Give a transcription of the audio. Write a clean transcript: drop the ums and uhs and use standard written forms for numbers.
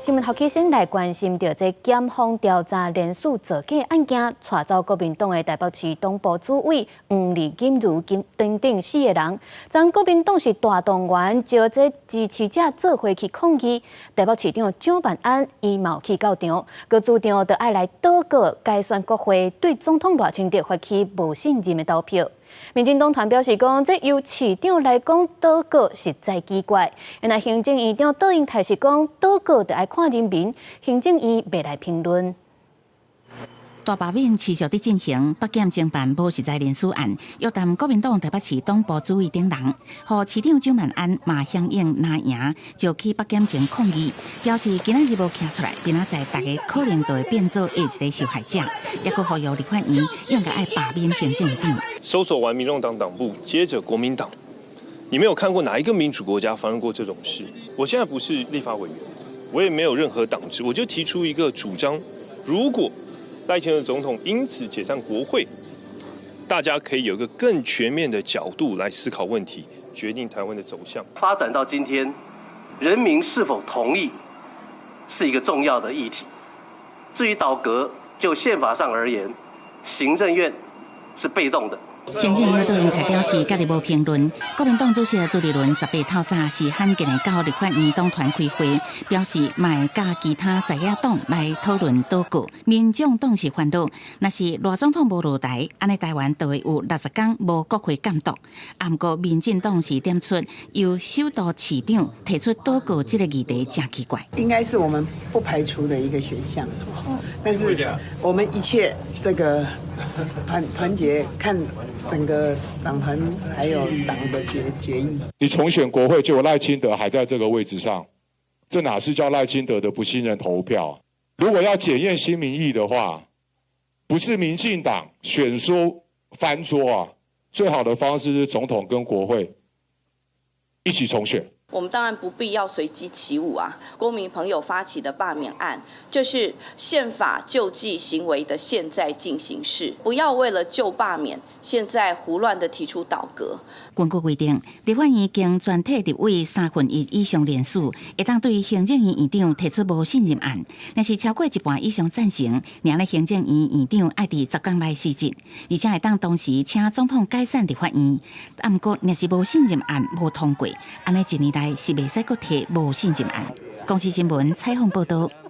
新聞頭起先來關心著這檢方調查連續造假案件，帶走國民黨的台北市黨部主委黃麗錦如等等四個人。昨國民黨是大動員，召這支持者做伙去抗議。台北市長蔣萬安伊嘛有去到場，閣主張著愛來倒閣改選國會，對總統賴清德發起無信任的投票。民進黨團表示講，這由市長來講倒閣實在奇怪。若行政院長卓榮泰是講倒閣著愛看人民，行政院袂來評論。大罷免持續佇進行，北檢偵辦無實在人事案，約談國民黨台北市黨部主委等人，予市長蔣萬安嘛響應藍營，就去北檢前抗議，表示今仔日無徛出來，明仔載大家可能就會變做下一个受害者，抑閣呼籲立法院應該愛罷免行政院長。搜索完民眾黨黨部，接着國民黨，你沒有看過哪一個民主國家發生過這種事？我現在不是立法委員，我也沒有任何黨職，我就提出一個主張，如果賴清德總統因此解散國會，大家可以有一個更全面的角度來思考問題，決定台灣的走向。發展到今天，人民是否同意是一個重要的議題。至於倒閣，就憲法上而言，行政院是被動的。行政院卓榮泰表示，家己無評論。國民黨主席朱立倫18透早是罕見的到立法院黨團開會，表示嘛會佮其他在野黨來討論倒閣。民眾黨是煩惱，若是賴總統無落台，按呢台灣就會有60工無國會監督。毋過民進黨是點出由首都市長提出倒閣這個議題，誠奇怪。應該是我們不排除的一個選項，但是我們一切這個團結看整個黨團還有黨的決議。你重選國會，結果賴清德還在這個位置上，這哪是叫賴清德的不信任投票？如果要檢驗新民意的話，不是民進黨選輸翻桌啊，最好的方式是總統跟國會一起重選。我們當然不必要隨機起舞啊！公民朋友發起的罷免案，這是憲法救濟行為的現在進行式。不要為了救罷免，現在胡亂的提出倒閣。根據規定，立法院經全體立委1/3以上連署，會當對行政院院長提出無信任案。若是超過一半以上贊成，爾咧行政院院長愛佇10工內辭職，而且會當同時請總統解散立法院。毋過，若是無信任案無通過，按呢一年內是袂使閣提無信任案。公視新聞採訪報道。